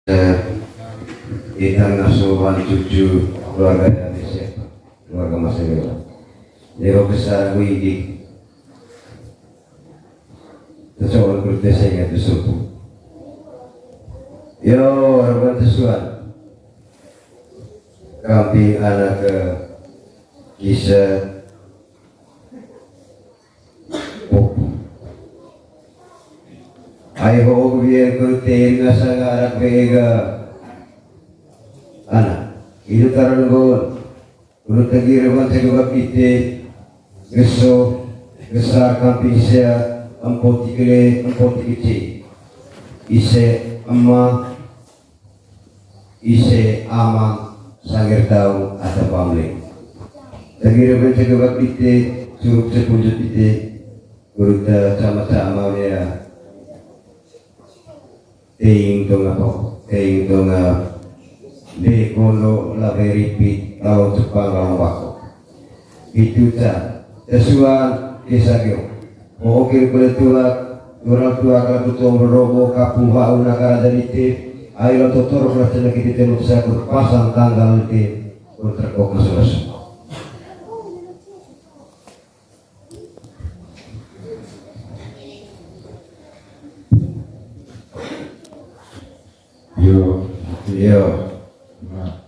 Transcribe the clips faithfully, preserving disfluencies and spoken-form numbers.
Eh, ita ngasuban cucu keluarga dari siapa? Keluarga Mas Dewa. Dewa besar Widi. Tersoal bertesenya tu suku. Yo, harapan tesuan. Kambing anak ke kisah. Ai ho'o gubien kul tein ngasa ngarak be'e ga. Ana, idu taran gon. Kulu tegi rewan tegubak ite. Geso, gesar kambing sea, empo tikele, empo tikece. Ise ema, ise ama, sangger tau, ata pamle. Tegi rewan tegubak ite, curuk sepunjut ite. Kulu ta cama-cama ya. Teing tonga pok, teing tonga de kondo labe ripit, lao cepang, lao bako. Itu ca, tesuan, kisah geo. Oke, kule tuak, kurang tuak, laku tuang robo, kapu, hau, nakara jadi te, ayo lo totor, kurang cina kita tembok sakur, pasang tanggal te, kurang terkok masuk-masuk. Yo, yo. Ma,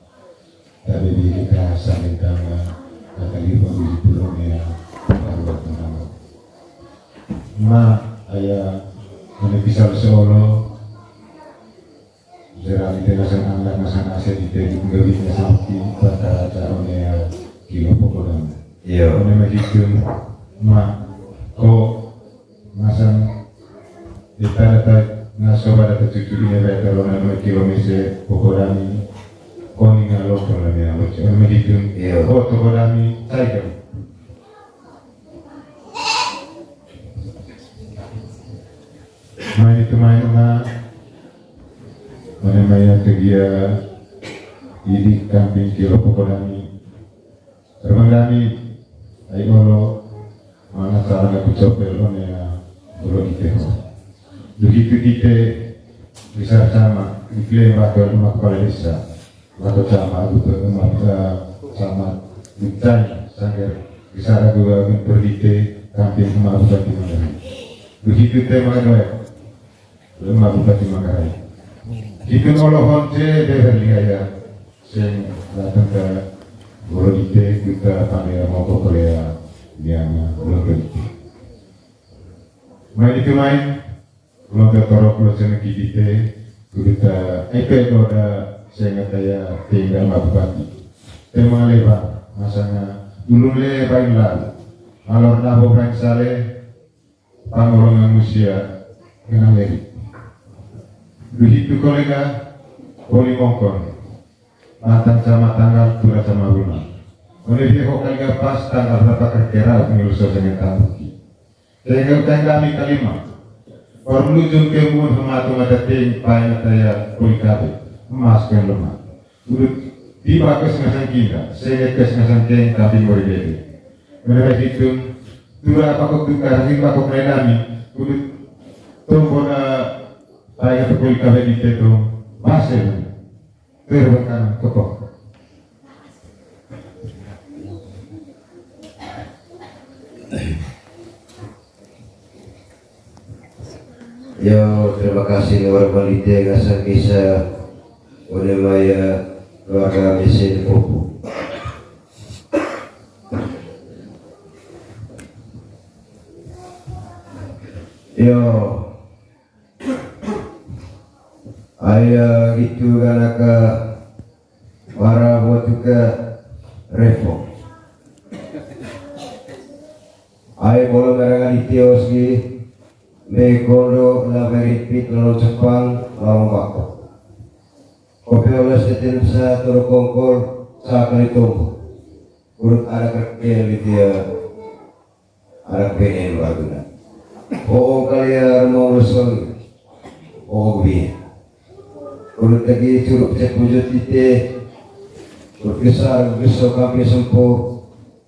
tapi di kita saling tama, kata lipo di pulau ya, baru nama. Ma, aya, mana bisa solo, Jerami te nasan anak, nasan ase di te di penggawi nasan ki perkara ca one ya kilo pokodan. Iya. One mah gitu, ma, ko nasan di tanda ta ngaso pada ta cucu ini bae terona no kilo mese pokodan ini. Ko ni ngalo pernah ya, one mah gitu. Iya. Ko tokodan ini, cai kan. Mai tu mai na, mana maya tegia, idi kambing kilo pokodan ini. Terbang dami, ai olo, mana cara aku copel one ya, olo ite ho. Begitu ite, bisa sama, diklaim bakal rumah kepala desa. Lako cama agu pe emak, eh, cama dicai sangger. Bisa agu agu perdite kamping emak agu bati manggarai. Begitu te manggarai. Emak agu bati manggarai. Itu nolohon ce beber liaya. Seng datang ke bolo dite kita panggil mau kokorea. Dia mah belum berhenti. Main itu main. Loga torok lo sene kibite, kudu ta epe doda senga taya tenda ma bupati. Tema leba, masanga ulun le bain lalu. Alor dabo bain sale, pangolongan musia, kena leri. Duhitu kolega, poli mongkon. Matang sama tanggal, tura sama bulan. Oleh dia kok kaliga pas tanggal berapa kira-kira, menurut saya dengan tambuki. Tengah tengah kami kalima. Perlu jun kemun hematu mata ting pai mata ya pulikabe. Emas kan lemah. Udut tiba ke sengasan kinda, sehingga ke sengasan keng tapi mori bebe. Menara hitun, tura pakok tukar, himba kok menami, udut tombona pai mata pulikabe di teto, pasir. Terbengkang kepok. Yo, terima kasih luar Balite ngasang kisah oleh maya keluarga mesin pupu. Yo, Aya gitu ganaka para buat tuka repo. Ai bolo meranga di tios gi me kondo la meripit lalo Jepang lalo bako. Kopi oles tetin sa turu kongkol sa kali tombo. Urut ada kerkel di tia. Arak B N waguna. Oo kalia rumah urusan. Oo bia. Urut lagi curuk cek wujud ite. Urut gesar geso kampi sempo.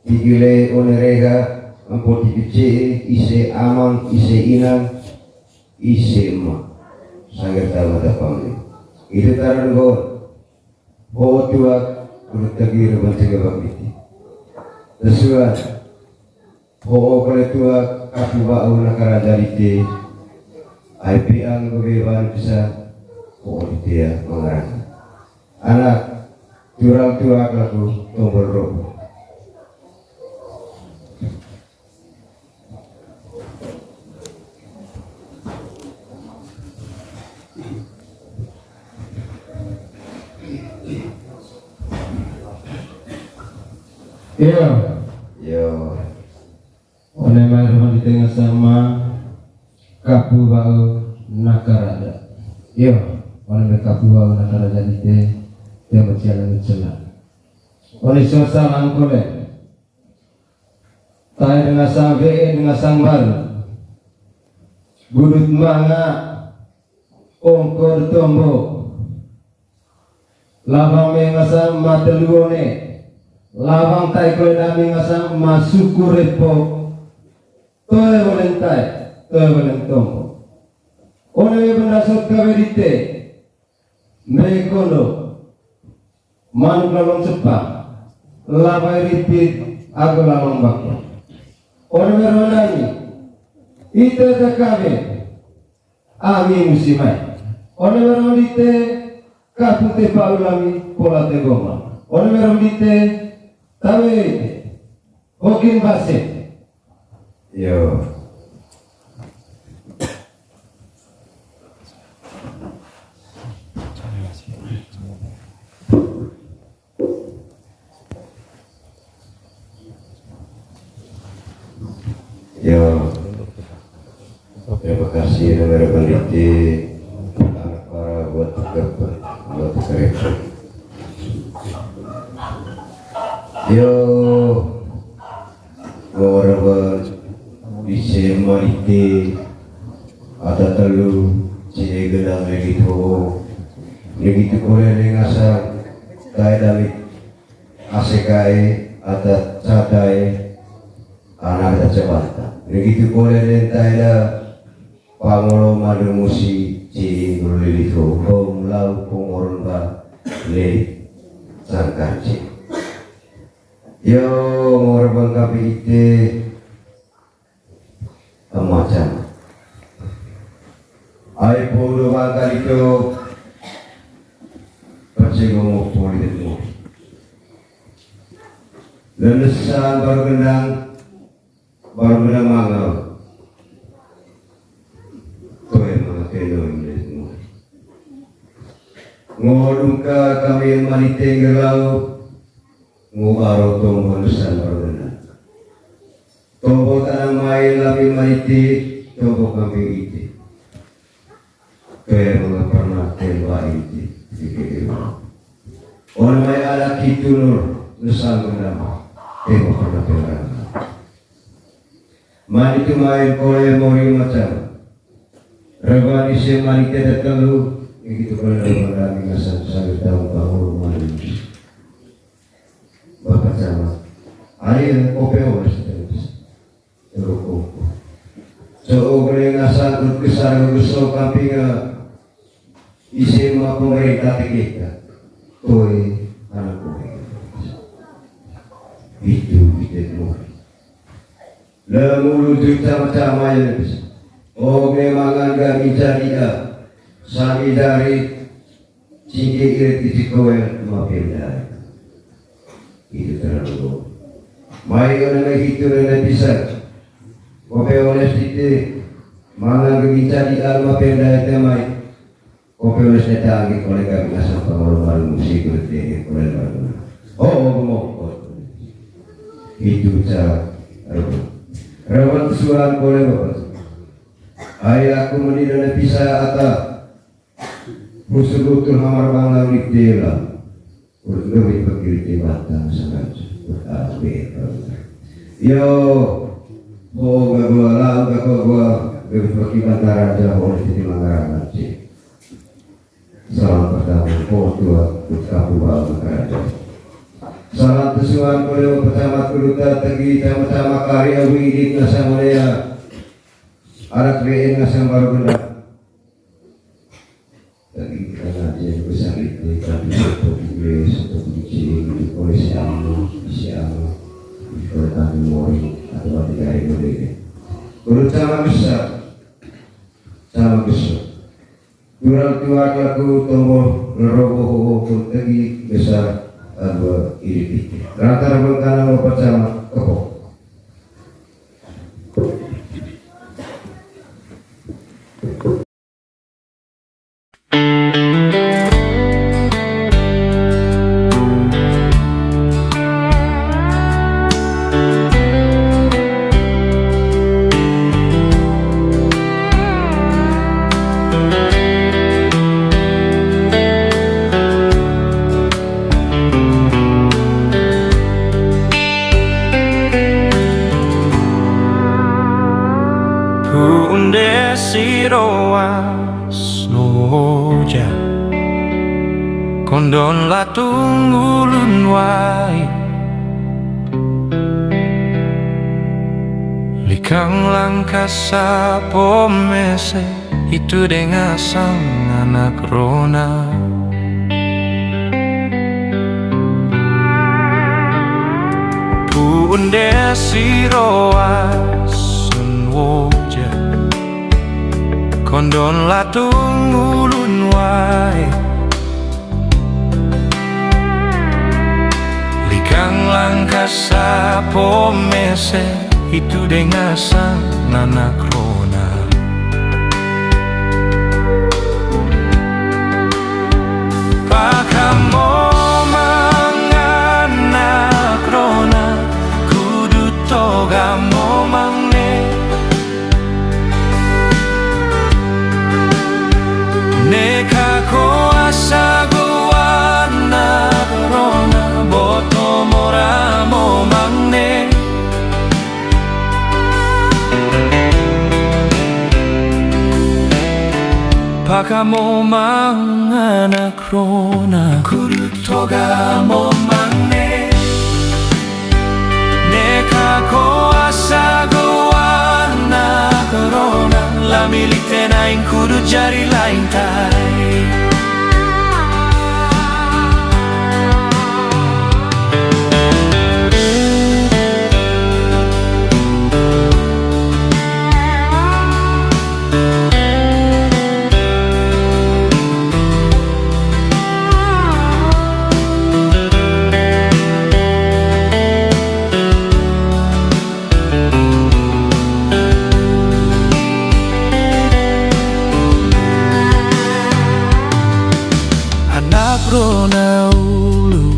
Tigile one reha. Empo tigi ce ise amang ise inang. Ise ema. Sangger tau mata pamli. Ite taran gon. Ho'o tuak, urut tagi reban cegabak diti. Tesuan. Ho'o kole tuak, kapu ba'u nakaraja dite. Ai peang bebeban bisa. Ho'o dite ya mangarang. Anak, tural tuak laku tombol robo. Iyo. Iyo. One mai reban dite ngasang ma kapu ba'u nakaraja. Iyo. One mai kapu ba'u nakaraja dite, te macialan cela. One sosa langkole. Tae dengan sang ve'e dengan sang baru. Gudut manga ongkor tombo. Lawang me ngasang ma telu one. Lawang tae kole dami ngasang ma suku repo. Toe waleng tae, toe waleng tombo. One me benda sot kawe dite. Mbe kondo, manuk lalong cepa, labai ripit, agu lalong bako. One me ro nani, ite te kawe, ami musi mai. One me ro dite, kapu te pa'u lami, pola te goma. One me ro dite, tawe ite. Hokin base. Yo. Yo. Terima kasih, Nara Pandite. Anak para buat tegap, buat kereta. Yo. Korban ise malite ata telu, cine genang lagi to. Lagi to kole ne ngasang tae dami ase kae ata catae ana ata cebanta. Lagi to kole ne tae da pangolo madu musi cine ngulu lili to. Bom lau pongoron ba le sangkanci. Yo, ngorban kape ite amacan. Ai podo bangka ito pacego mo poli mo. Lenesan baru gendang, baru gendang mangau. Toe mangau tendo ini mo. Ngolungka kami yang mani tenggelau. Ngo aro tombo nusan perdana. Tombo tanang mai lami maiti, tombo kambing iti. Kaya manga pernah temba iti, dikit. Ona mai anak itu nur, nusan perdana. Temba pernah temba. Mani tu mai kole mori macam. Rewan ise mani tete telu, ikitu kole rewan dami ngasan sari tahu pangulu mani. Bapak sama. Ayo, ope oras terus. Terus opo. So, ope ngasan terus besar, terus so kampinga. Ise ma pemerintah tegeta. Toe anak kowe. Itu ide kowe. Lemulu juta macam aja bisa. Oke mangan gak minta dia. Sami dari singke irit isi kowe mapinda. Itu terlalu. Mai ona mai itu rena bisa. Kope oles tite. Mangan gak minta dia mapinda itu mai. Kopi wes neta angin oleh kami asal pengorban musik oleh dia oleh lagu. Oh, oh, oh, oh. Itu cara. Rawan suara boleh bapak. Ayah aku menilai bisa ata busur butur hamar bangla di dela. Urut gawe pakiri ti batang sangat. Urut aku ya. Yo, ho gagua lau gagua gua gawe pakiri bantara aja ho di sini mangaran nanti. Salam pertama, oh tua, kapu bau kerajaan. Salam tesuan, kode pertama, kuduta, tegi, tama-tama, karya, widit, nasa, mulya. Arak, W N, nasa, baru benda. Tegi, karena dia Besar sama besar. Kurang tua kelaku tombo lerobo hoho pun tegi besar abu iri pikir. Rantar bengkana mau pertama kepok. Pu unde siroa Soja, kondon latung ulun wai. Likang langkasa pomese, hitu dengasang anak rona. Pu unde siroa sun woja. Kondon latung ulun wai. Likang langkasa pomese, hitu dengasang anak rona. Pakamo mang anak rona, kudu togamo mangne. Neka ko asa go anak rona, boto moramo mangne. Pakamo mang anak rona, kudu togamo mangne. Neka ko asa go anak rona, lami lite naing kudu jari lain tai. Anak rona ulu,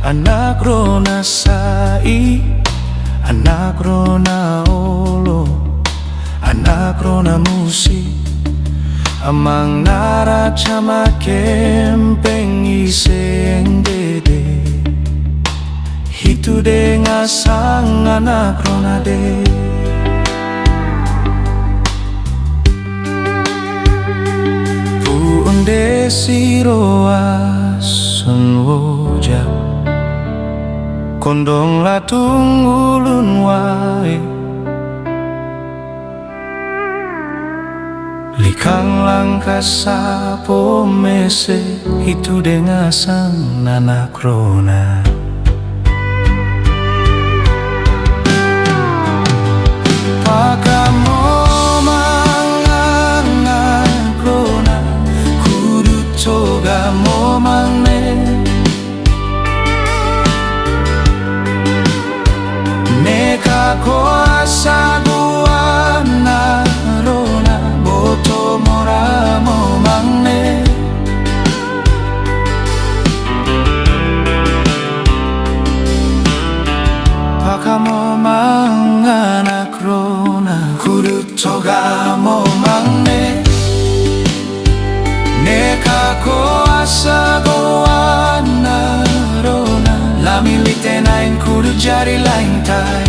anak rona sai, anak rona olo, anak rona musi, amang nara cama kempeng iseng dede. Hitu dengasang anak rona de. Pu unde siroa sun woja. Kondon latung ulun wai. Likang langkasa pomese, hitu dengasang anak rona. Pakamo mang anak rona, kudu togamo mangne. Neka ko asa go anak rona, boto moramo mangne. Pakamo mang anak rona, kudu togamo mangne. Neka ko asa go anak rona, lami lite naing kudu jari lain tai.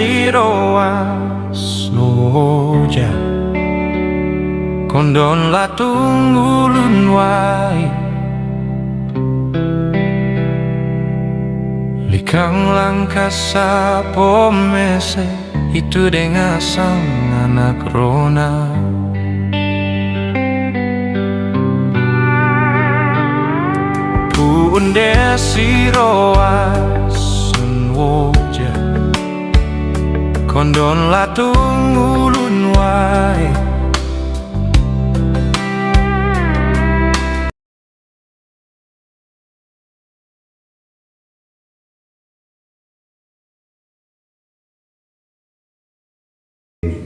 Siroas no ja, kondon la tunggulun wai. Likang langkasa pomese, itu dengasang anak rona. Pu'un de siroas no ja, kondon la tunggulun wai.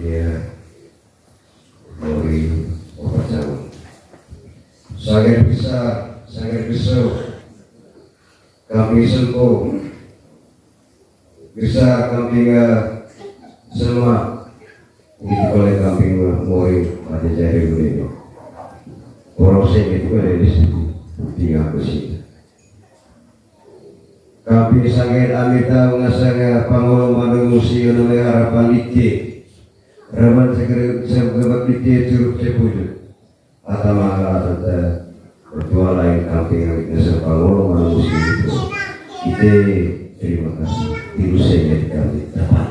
Ya, mori opat tahun. Sanggar besar, sanggar besar. Kami sengko. Bisa kampinga sema, itu kole kampinga mori pada jari gurino. Proses itu kan dari situ, tinggal ke sini. Kamping sanggen ami tau ngasanga pangolo manu musi ono me harapan ite. Raman segera, segera ite curuk cepuju. Atama ala tante bertuah lain kamping amit nasa pangolo manu musi itu. Ite terima kasih. Tilu saya di kami dapat.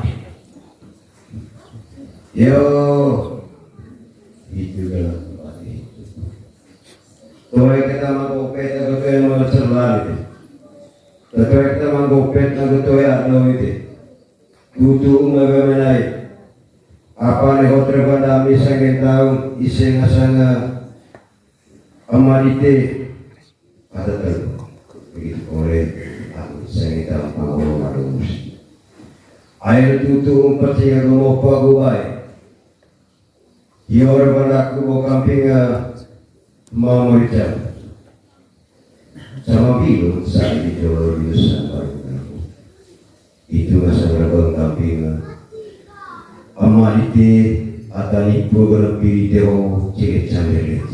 Yo, itu dalam tempat itu. Toe kita mangkopet atau toe mau cerlan itu. Toe kita mangkopet atau toe ado itu. Tutu uma bemenai. Apa ne hotre banda ami sanggen taung ise ngasanga ama dite. Kata tahu. Begitu kore, aku sanggen taung pangolo manu musi. Air tutu umpat sehingga gemopa gubai. Iyo, orang panaku bo kampinga mau merica. Sama bilu, saat itu bilu sama. Itu masa berapa kampinga. Ama dite, ata nipu, berempi dite, ho, cek, cek, cek.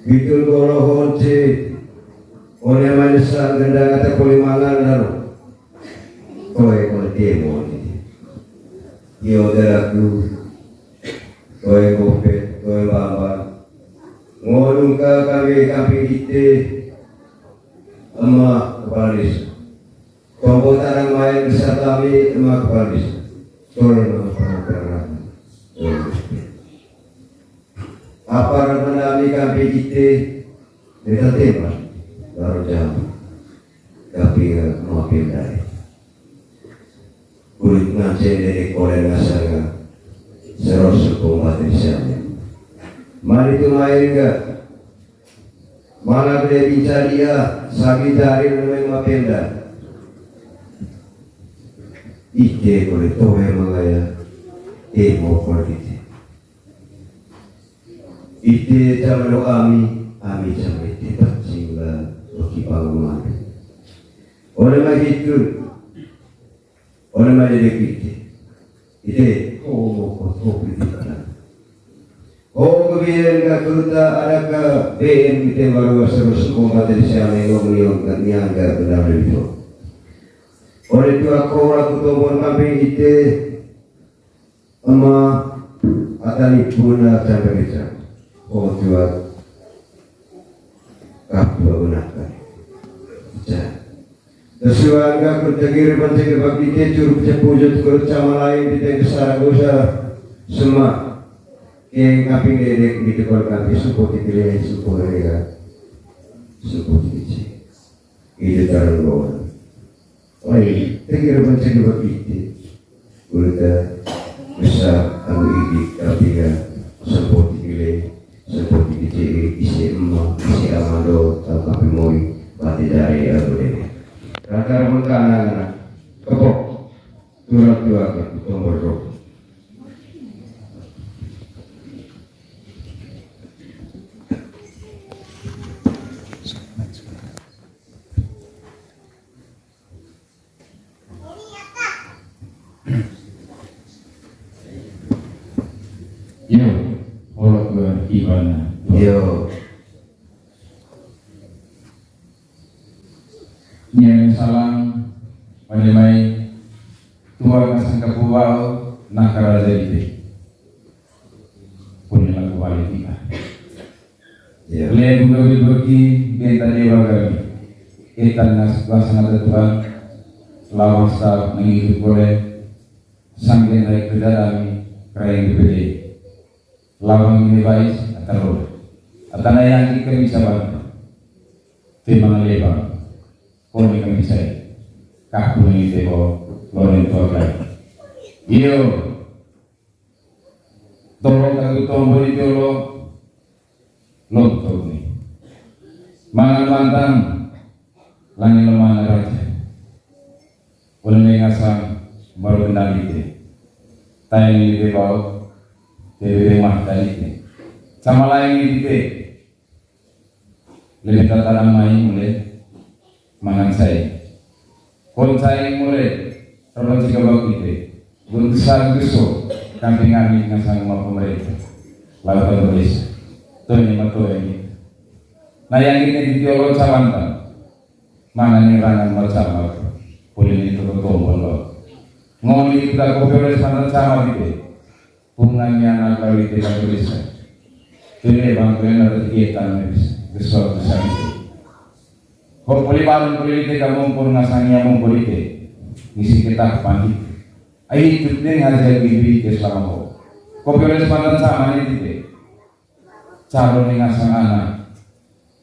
Bitul bolo honce, one manesan gendang ata kole mangan lalo. Koe kole demo ni. Iyo daraku, koe kopet, koe bamban. Ngonung ka kami kamping ite, ama kepala desa. Tombo tanang main besar kami, ama kepala desa. Koe ama kepala desa. Koe kopet. Apa ramana ami kamping ite, neta tema, baru jam, kamping, eh, mau pindah. Kulit ngancen dari kolen ngasanga, seros sepung mati di sana. Mari tu main ga, mana beli bincang dia, sabi jari namanya mau pindah. Ite boleh tohe mangaya, eh, mau politik. Ite camano ami, ami cama ite, pacing la waki pangumandu. One mai hitu, one mai dedek ite. Ite, ho moko, ho piti. Ho kebien ka kuruta ada ka B N ite baru seru suku mata di sana yang ngomong yang nyangga benar itu. One tua kola kutombon kamping ite, Ama, ata nipuna canda keca. O tua, kapua gunakan. Ca. Sesuai angga ku tegir pancegir bakti te curuk cepu jut kurut sama lain di tengke saragosa sema. Keng kaping dedek di tekol kaki supo tikile supo rega. Supo tikici. Ide tarang doang. Oi, tegir pancegir bakti te. Ulta besar anu idik, artinya sempoti gile, sempoti gece, isi ema, isi amando, tau kapi moi, mati dari anu dene. Rata mengkana ngana, kepok, turang tua ke, tombol rok. Yo, olo ke ibana. Yo. Nyanyi salam, Mai tua kasangka puwal naka raja ite. Punya lagu balik kita. Ya. Lem gawi bagi benta dewa gawi. Etan nas kuasa ngata Tuhan. Lawang sa mengidu kole. Sanggen hai kerja kami keren bebede. Lawang ini baik atau atana yang kita bisa bantu. Terima lebang. Koni kami saya. Kaku ini tebo. Loren tuakan. Iyo. Tolong aku tombol itu lo. Lontok ni. Mangan mantang. Langi lo mangan raja. Ulun ngasang baru kendali te. Tayang ini te bau. Te bebe mah tadi te. Sama lain ini te. Lebih tatanan main mulai. Mangan saya. Kon saya mulai. Rapat tiga waktu itu. Gun besar geso. Kami ngami ngasang sama pemerintah. Lalu Indonesia. Tuh ini mah tuh ini. Nah, yang ini di Tiolo Cawanta. Mana nih rangan macam apa? Boleh ini tuh tombol lo. Ngoni kita kopi oleh sana sama gitu. Pungannya anak lalu itu kan tulisan. Jadi bang kalian ada kegiatan bisa. Geso bisa gitu. Kok boleh balon boleh itu kamu pun ngasangnya mau boleh itu. Ngisi kita panggil. Ayo itu deh ngajar diri ke selama ho. Kopi oleh sana sama nih gitu. Calon yang ngasang anak.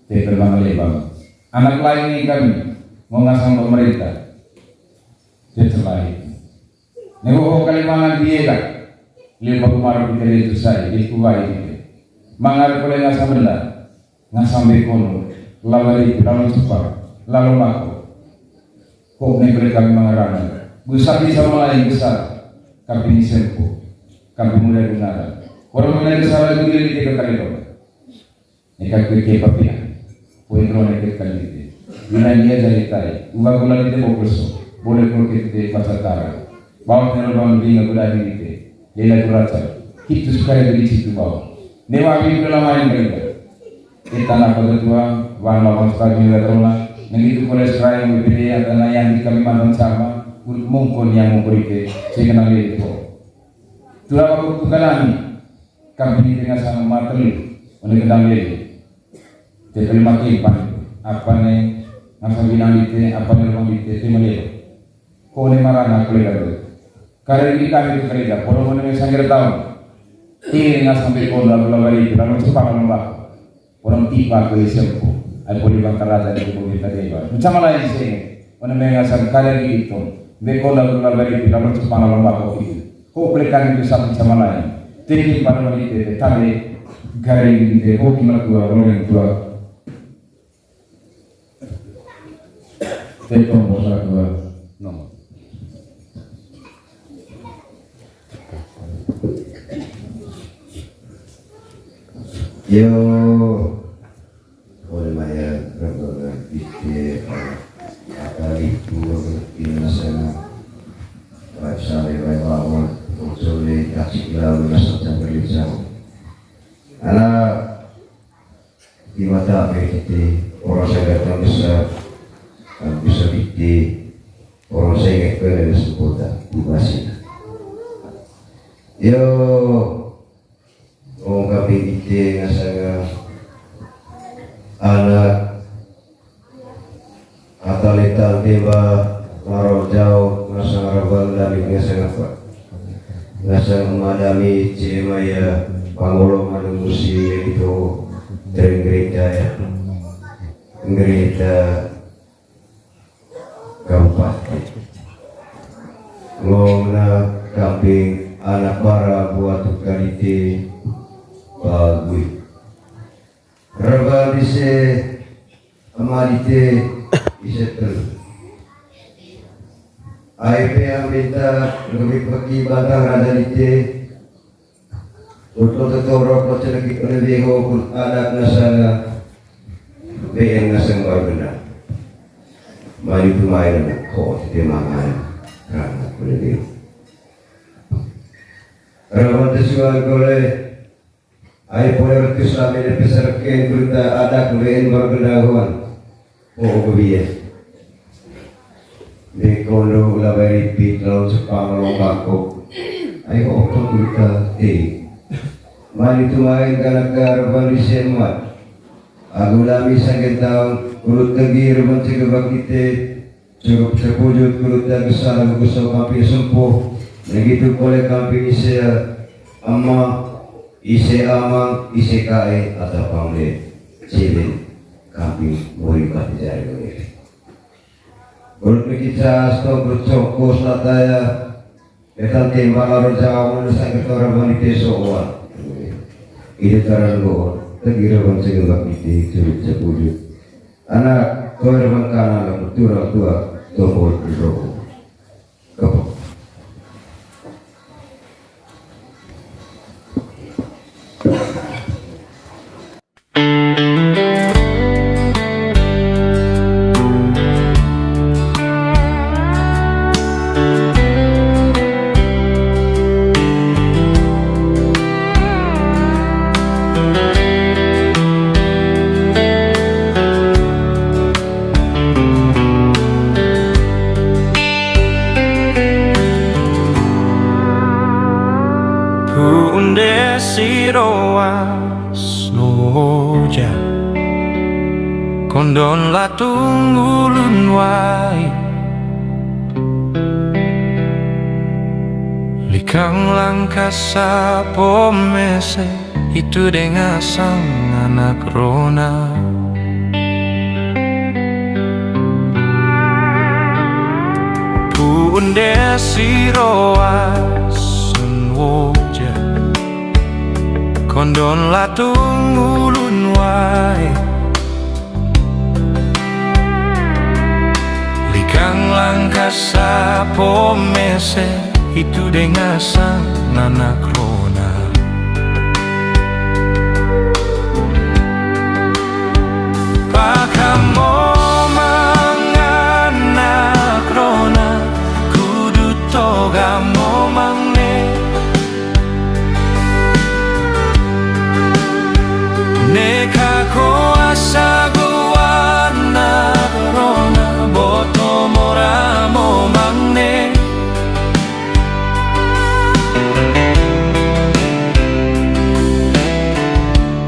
Tepel bang lebang. Anak lain ini kami mau ngasang pemerintah. Dia selain. Nego ho kali mangan dia dah. Liu baru maru di kali itu saya di kuai ini. Mangar boleh ngasang benda. Ngasang bekono. Lalu itu lalu cepat. Lalu mako. Kok ne boleh kami mangarana. Besar di sama lain besar. Kami ini sempo. Kami mulai benar. Orang mulai besar itu dia di kali. Neka kue ke papia. Poin ro neka kalite. Mina dia jadi tai. Uga gula lite bokroso. Boleh kro ke te pasatara. Bawah nero bang dinga gula lite. Lela guraca. Hitu sekali beli situ bawah. Newa bin kelamain kali. Kita nak pada tua. Wan lawan sekali nila terona. Nanti itu boleh serai yang berbeda. Atau yang di Kalimantan sama. Mungkon yang mungkon itu. Saya kenal itu. Tulang aku tukalan. Kambing tengah sama mateli, oleh kedang lele. Tepeli mati pan, apa ne, ngasa bilang dite, apa ne rumah dite, te malele. Ko ne marana kolega tu. Kare di kami tu kerja, polo mone me sangger taun. Ini ngasang be kondo, aku labari, lalu cepat lomba. Orang tipa ke sempo. Ai poli bang karata di kubu kita dewa. Macam mana ini sih? Mana mengasang karya di itu. Beko lagu labari kita macam mana lomba kopi. Kok berikan itu satu sama lain. Tinggi pada wanita itu. Tapi garing di kopi mertua orang yang tua. Tetong bosa dua nomor. Yo, oleh maya rabbana bitte, atali tu inasana, baik sale baik lawan, ucule kasih lalu nasab dan berlincang. Ala di mata kita orang saya datang besar, dan bisa bitte orang saya ingat kena sebutkan di masih. Yo, Ong kaping ite ngasanga anak, ataletan temba, marol jauh ngasanga rabang dami ngasanga apa? Ngasanga madami cemaya pangolo manungusi itu tering gereja ya. Gereja Kabupaten. Ngomna kambing anak bara buat kalite bagui. Reba dise ama dite ise telu. Ai pe ambenta lebih peki batang raja dite. Untuk tetorok ko celekik oleh beho pun adat nasana. B N nasang baru benar. Maju pemain ko tete mangan. Karena oleh beho. Rawan tesuan kole. Ai pole retus lame de peserken berita adat B N baru benar huan. Oh, kebias. Be kondo ula bai ripit, lalu Jepang, lalu Bangkok. Ayo, otong berita te. Mani tu main kana kar bali semat. Agu lami sanggen taung, kulut tegi reban cegah bakite, cukup terpujut kulut tegi salah guguso kampi sempuh, negitu kole kampi ise ama, ise amang, ise kae, ata pamle, cilin, kampi, muri, pati jari, muri. Kulut mekicas, tong kulut congkos, lataya, Etan tembang aro Jawa, mana sangkir tora bani teso oa. Ide taran go, tegira bang cegel bak ide, curut sepujut. Anak, koer bang kana, tura tua, tombol, rokok. Kepok. Pu unde siroa Snoja. Kondon latung ulun wai. Likang langkah sapo mese, itu dengasang anak rona. Pu unde siroa Snoja. Kondon latung ulun wai. Likang langkah sapo mese, itu dengasang anak rona. Pakamo mang anak rona, kudu toga mo mangne. Neka ko asa go anak rona, boto mora mo mangne.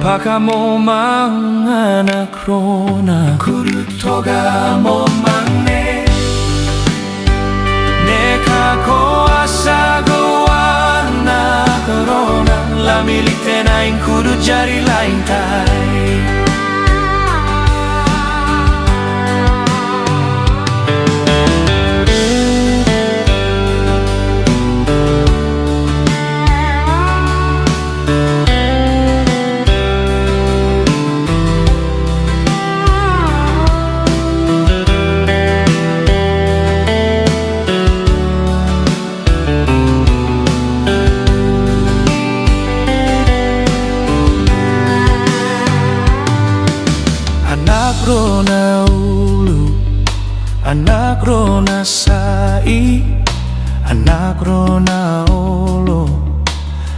Pakamo mang anak rona, kudu toga mo mangne. Neka ko asa go anak rona, lami lite naing kudu jari laing tai. Anak rona ulu, anak rona sai, anak rona olo,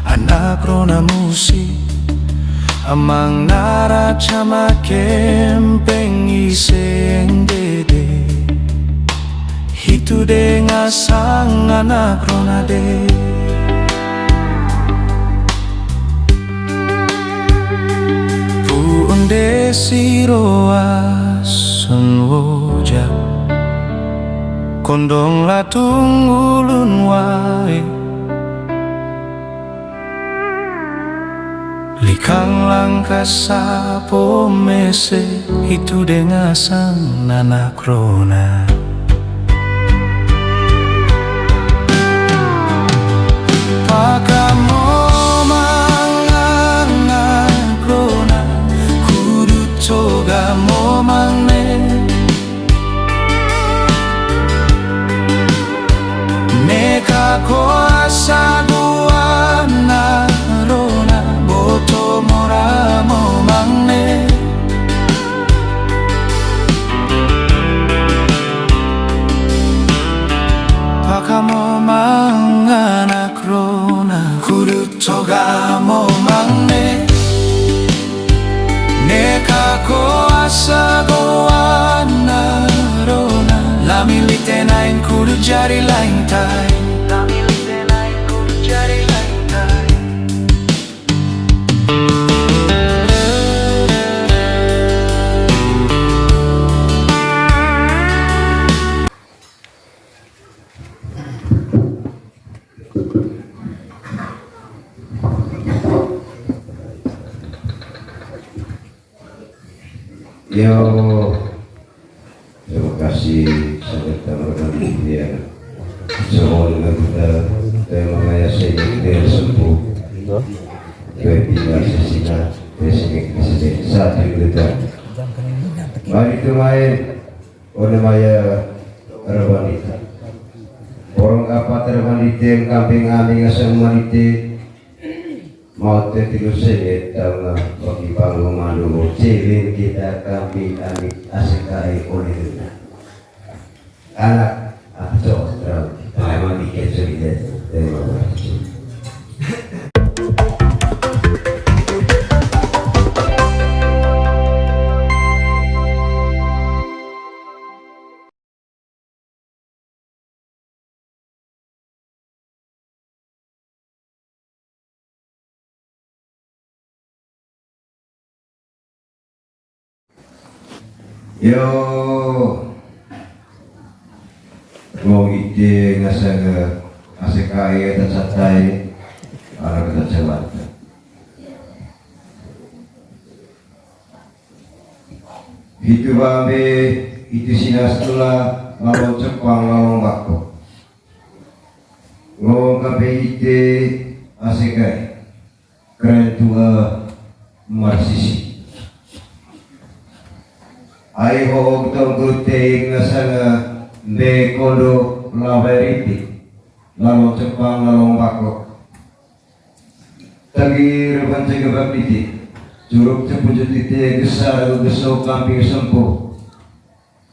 anak rona musi, amang nara cama kempeng iseng dede. Hitu dengasang anak rona de. Pu unde siroa Snoja. Kondon latung ulun wai. Likang langkah sapo mese, itu dengasang anak rona. Pakamo mang anak rona, kudu toga mo mangne. Neka ko asa go anak rona, boto mora mo mangne. Jari lain tai. Kami lise lain ku jari lain tai. Yo, terima kasih sangat teman-teman ya. Semua dengan kita tema maya sini dia sempuh. Dua tiga sesina, dia sini, dia sini. Satu kita. Mari kemain, oleh maya Rabanita. Porong apa Rabanita, kamping ami ngasang manite. Mau te tilu sene tama bagi panggung malu cewek kita kami kami asik kai oleh dena. Anak atau terang. Terima kasih. Terima kasih. Yo, mau ite ngasang asik kai ta catai, ala kata cewata. Hitu bambe, hitu sinas tula, lalong cepang, lalong bako. Ngomong kape ite asik kai. Keren tua marsisi. Ai ho'o tongkut teik ngasanga mbe kondo lawe ripi. Lalong cepang, lalong bako. Tagi reban jaga bakniti. Curuk cepu jutite gesar geso kamping sempu.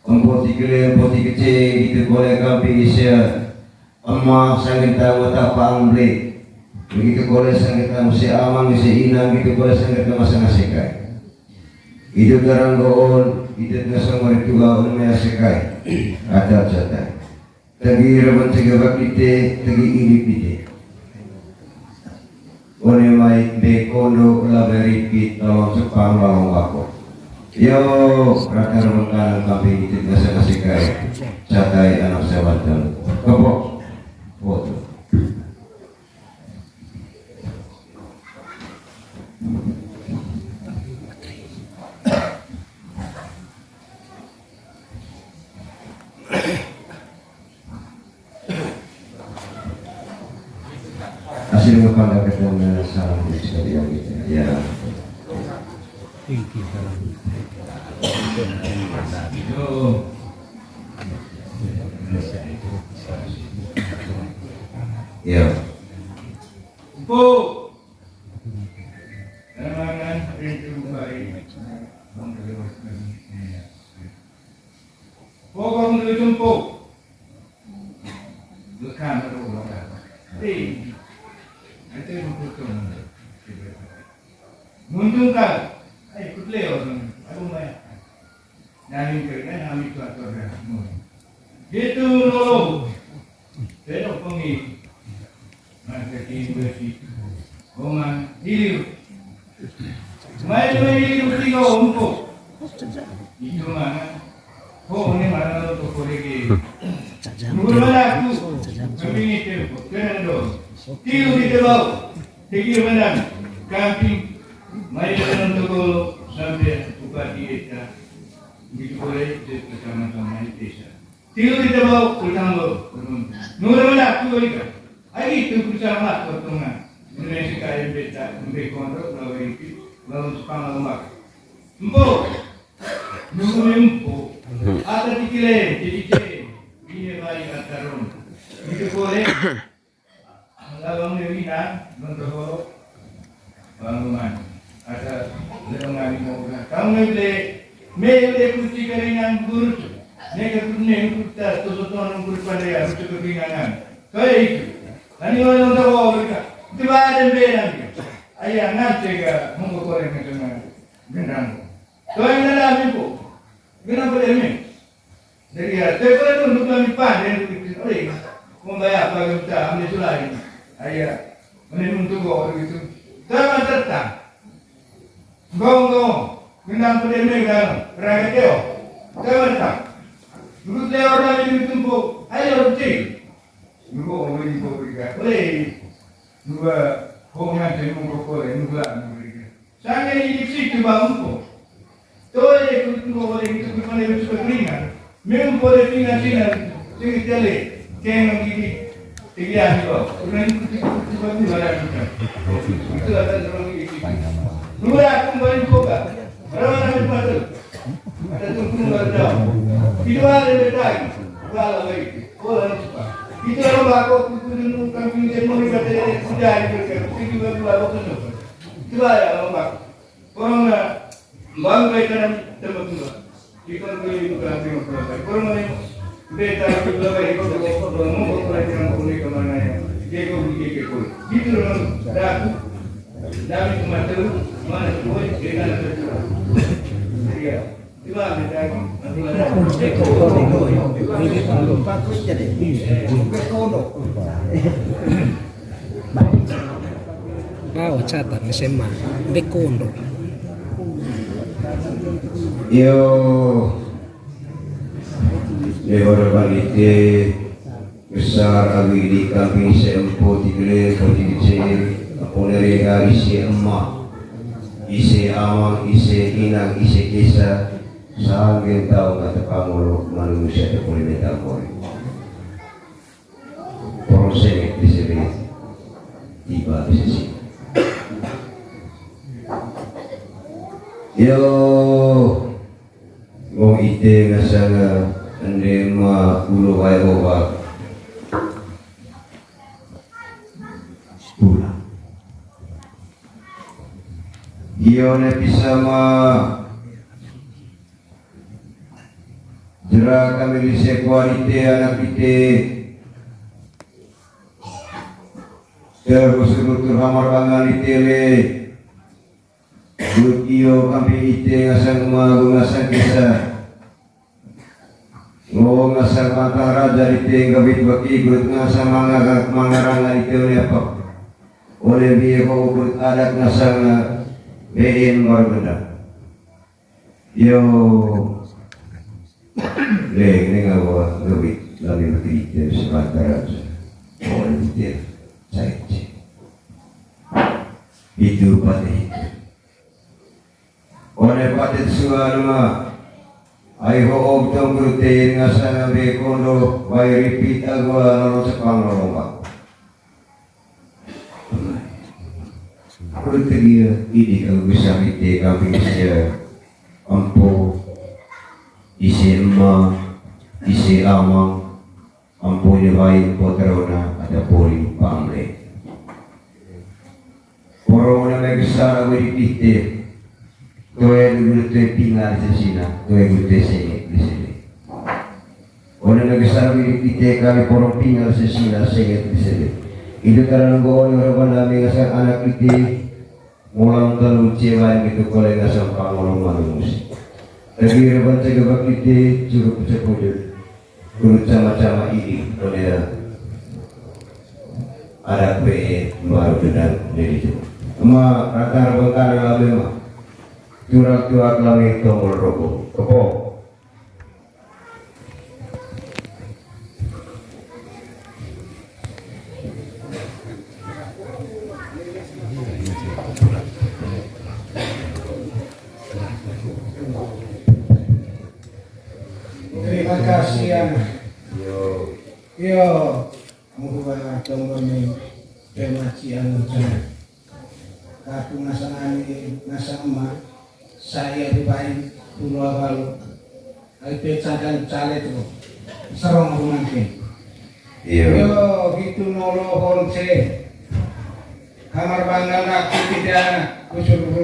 Empo tikele, empo tikece, gitu kole kamping isia. Ema sanggentang mata pang ble. Begitu kole sanggentang sia amang sia inang, gitu kole sanggentang masa ngasekai. Itu garang goon, itu tengah sama ritual, ema sekai. Kata jatah. Tagi reban cegabak ite, tagi ini pite. One mai be kondo labe ripit lalong cepang lalong bako. Yo, rata reban kanang kamping ite biasa kasih kai. Catai anak sewatan. Kepok. Foto. Hasil kepala ketemu salam sekalian gitu ya. Ya. Tinggi salam. Ya. Bu. Teman-teman, rindu baik. Pokok menurut jempol. Bukan, aduh, bukan. Hei. Itu yang butuh. Muntung kau. Ai, kutleo, aku maya. Nami kerja, nami tuat kerja. Gitu, lolo. Pero pengi. Masa ki besi. Oma, hiliu. Mai, mai, hiliu, tiga, empat. Itu mana? Ho, ini mana lo toko lagi? Nurul mana aku? Kami ini tempo. Kena dong. Tilu di tebau. Tegi mana? Kamping. Mai, mana toko sampai bupati desa. Begitu boleh, dia bersama-sama desa. Tilu di tebau, utang lo. Nurul mana aku, Ika? Ai, itu bersama, potongan. Mengenai si kain beta, embe kondo, lawan itu, lawan sepang, lawan mak. Empo. Nunggu empo. Ata tikile, jadi je. Ini baik ata ron. Itu boleh. Lawan ini winang, nonton holo. Bangunan. Ata, lebangan ini mau kena. Kamu ngeble, me udah kunci keringan guru. Neka kuning kutas, tosoton guru pada ya, lucu kebingangan. Kayak itu. Tani orang nonton holo mereka. Itu ada beran. Ayah, nanti ke, monggo koreng ke tengah. Gendang. Tuan dalam itu. Kenapa dia main? Jadi ya, saya pernah tunduk kami pandai untuk itu. Ring, kumbaya apa kita ambil sulai. Ayah, mending untuk gua gitu. Jangan tertang. Gong, gong. Gendang pede mendang. Raga teo. Jangan tertang. Dulu teo orang ini tumpuk. Ayo, cing. Nunggu orang ini kau berikan. Boleh. Dua, kau ngantin mungkuk boleh. Nunggu lah, nunggu berikan. Sanga ini diksi tu ba empo. Toe ku tungo ole itu ku pale itu ku ringan. Mempo le pina sina sing tele. Keng gigi. Tiga ni ko. Kurang itu ku ku ku ku ada kita. Itu ada orang ini. Dua aku balik kota. Rawan ada batu. Ada tungkung ada. Itu ada betai. Wala lagi. Wala lupa. Itu orang bako ku ku dulu kami jadi mau ibadah sudah itu. Itu baru baru tu. Itu ada orang bako. Corona, bang, baik kanan tempat dua. Di corona ini bukan tempat dua. Corona ini beta dua baik, itu dua, dua, mau, mau, mulai dengan corona ke mana ya? Dia kau, dia kau. Gitu loh, dah. Dari tempat tu, mana tu, boy? Dia kan ada tu. Iya. Coba beta. Bawa catatan S M A, Bekondo. Yo, lehor balite, besar agi di kami sempo tigle, poti kecil, apone rega ise ema, ise amang, ise inang, ise kesa, sanggen tau nggak tepangolo manusia tepuli metangkori. Porong sengit di sini, tiba di sisi. Yo, ngong ite ngasanga ende ma ulo wae oba. Pula. Iyo ne pisama. Jera kami lise kuarite anak ite. Terus rutur hamar bangan ite le. Lut iyo kami ite ngasang ma ngasang kesa. Ngo ngasang mata raja ite gabit baki lut ngasang manga mangarang ite oleh apa? Oleh biye ko lut adat ngasang been baru benda. Yo. Le, neng awa, ngewit, lami makrite, sementara, oh, le, saya, itu pati itu. Oleh pati suara ma, ai ho, om, tong, krute, ngasana, be, kondo, bai, ripit, agua, lorong, sepang, lorong, bak. Pertegia ini kalau bisa mite kami sia ampo, isi ema, isi amang, ampo ini wai potrona ada poli pamle. Porona megesara wedi pite. Toe guru toe pinga di sesina, toe guru toe senge di sini. One na gesar wiri pite kali porong pinga di sesina senge di sini. Itu karena gua one orang banda mengasar anak ite, mulang telung cewa gitu kole ngasar pangolong manusia. Tapi reban cegah bakite, curup cepujut. Guru cama-cama ini, one ada kue baru benar dari itu. Ema rata reban kanan lame mah. Turak-turak lame tombol rokok. Kepo. Terima kasih, ya. Yo. Yo. Muhua tombol ni. Terima kasih, ya. Aku ngasang ani, ngasang ema, saya dibain, pulau balu. Ai pe cangkang cale tu. Serong aku nanti. Iya. Yo, gitu nolo honce. Kamar bangga aku tidak kusur tu.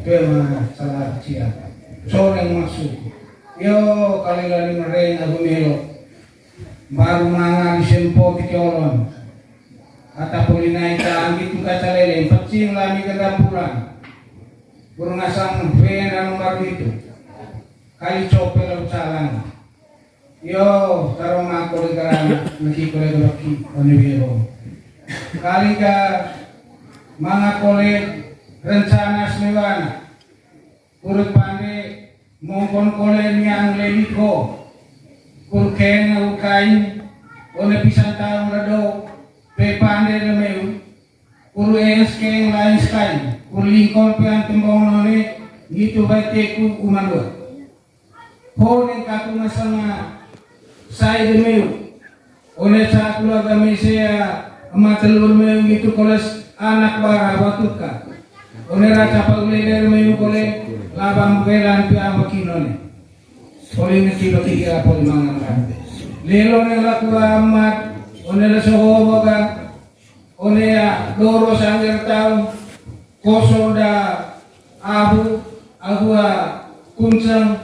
Itu emang salah cia. Sore masuk. Yo, kali-kali mereng aku melo. Baru manga di sempo ti colon. Ata poli nai ta anggi tu kaca lele, pecing lami gendam pulang. Burung asam fen anu baru itu. Kali cope lalu calang. Yo, taro manga kole garana, niki kole gabaki, one wiro. Kali ka manga kole rencana semewana. Kuru pande mongkon kole niang lelit ho. Kuru kena ukain, one pisan taung ledo, pe pande lemeu. Kuru S K lain sekain, kuru lingkon pean tembong none, ngitu bateku umalua. Ho neng katu ngasanga sai demeu. One sa keluarga mesea ema telur meu ngitu koles anak bara watuka. One raca pauleder meu kole labang belan pea makinone. Poli ngeci baki kira poli mangan. Lelo neng laku amat, one leso hoboga, one ya doro sangger taung, koso da abu, abu a kunceng,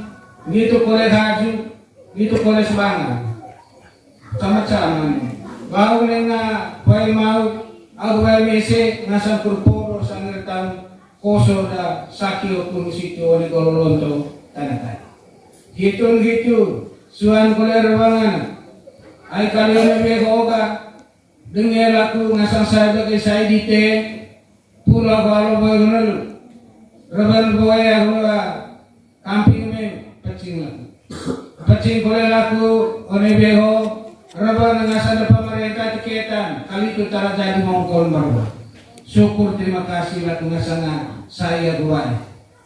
ngitu kole haju, ngitu kole sebangan. Sama-sama ni. Bau nenga, bai mau, abu bai mese, ngasang kurporo sangger taung, koso da sakio kuru situ one gololonto, tanda-tanda. Hitun hitu, suan kole rewangan, ai kalione behoga, denge laku ngasang sai bagi sai dite, pula balo boy runel, reban boy ahua, kamping me, pecing laku. Pecing kole laku, one beho, reban ngasang de pemerintah tiketan, kali itu tara jadi mongkol marwa. Syukur terima kasih laku ngasanga sai aguai.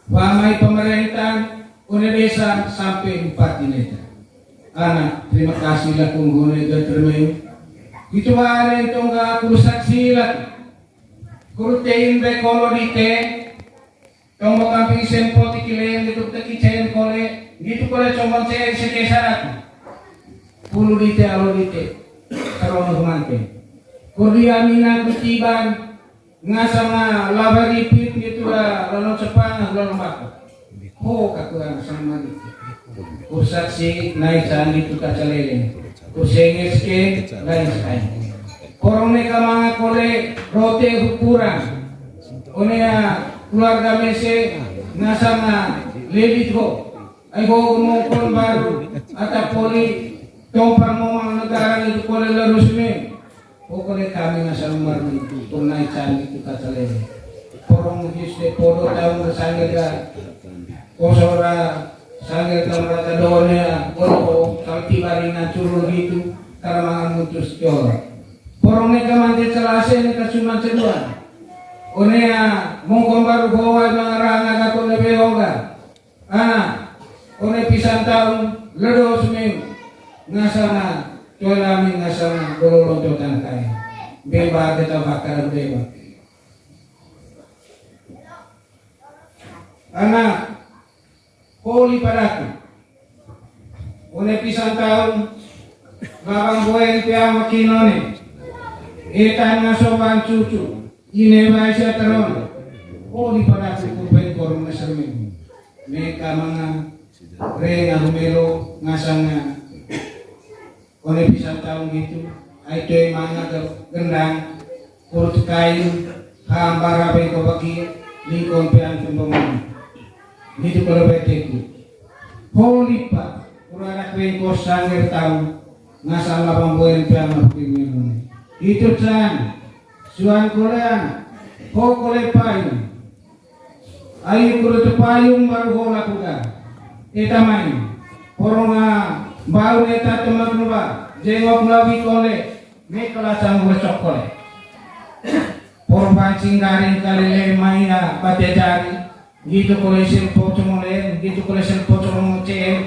Wamai pemerintah, one desa sampai bupati neta. Anak, terima kasih laku ngone gatermeu. Itu ware tongga aku saksi laku. Kurutein be kolo dite, tonggo kamping sempo tikilen gitu teki cen kole, gitu kole comon cen seke saraku. Pulu dite alo dite, kalau mante. Kurdi amina kutiban, ngasanga laba ripit gitu la, lalo cepang, lalo mako. Ho katuan sama gitu. Kursaksi nai candi tu kacalele. Kursenges ke nai sai. Korong neka manga kole rote hukuran. Onea keluarga mese ngasanga lelit ho. Ai ho mongkon baru ata poli tompar momang negara itu kole lerus me. Pokoknya kami nasa umar ni, pernah candi tu kata lele. Porong his de podo taung bersangga ga. Kosora sangga taung rata done ya, kolo salti barina curul gitu, karena mangan mutus jor. Porong neka mante celase neka cuma ceduan. Onea mongkon baru bawa mangaranga gakon lebe oga. Ana, one pisan taung ledo sumeu ngasana, toelami ngasana, dolo lonto tangkai. Bemba kita bakar bemba. Ana, poli padaku. One pisan taung, babang boen pea makinone. Etan ngasoban cucu. Ine bai sia teron. Poli padaku kurben korong na sermin. Meka manga renga humelo ngasanga. One pisan taung gitu. Ai toe manga gendang. Kurut kain. Hambara bengko baki. Lingkon pean pembongan. Gitu kalau beteku. Poli pa. Kuranak bengko sangger taung. Ngasang labang boen pean makin. Itu can. Suan kolean, ho kole payung. Ayu kudu tu payung baru ho lakukan. Eta main. Poronga baru eta teman nuba. Jengok nawi kole. Mekela sang besok kole. Porban singgaring kalele maya bate jari. Gitu kole sempo cemolen, gitu kole sempo cemong cem,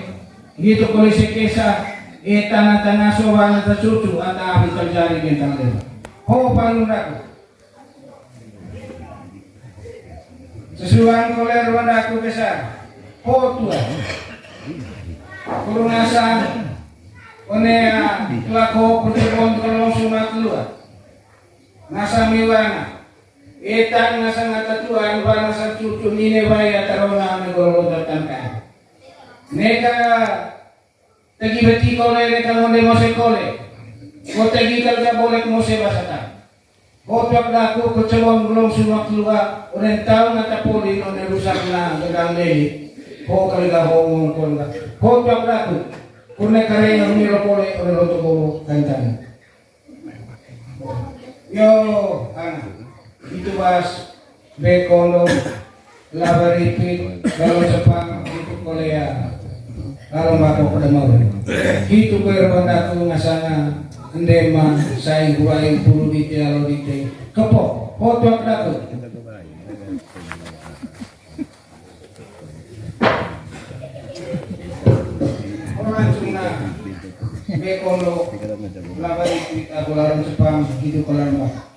gitu kole sekesa, eh, tana-tana soba na tacucu, ata api terjadi bentang dewa. Ho payung daku. Sesuang kole ruang daku besar. Ho tua. Kurungasan, onea, kelako, percebon, kelong, sumat, keluar. Nasa miwana. Etan nasa ngata tuan, ba nasa cucu nine baya tarona ame golo tangkai. Neka tegi beti kole, neka monde mose kole. Ko tegi kalga bolek mose basatan. Ho tuak daku kecewang belum semua keluar, onen tahu ngata poli, onen rusak na gedang leli. Ho kalga ho ngongkol. Ho tuak daku. Kurne kare yang milo pole ore roto bolo kantan. Yo, ana. Itu bas, be kondo, laba ripit, galon sepang, itu kolea. Galon bako pada mau. Itu kue rebang datu ngasanga, endema, sai huai, pulu dite, alo dite. Kepo, foto aku datu. Orang cuma, be kondo, laba ripit, aku laron sepang, itu kolea.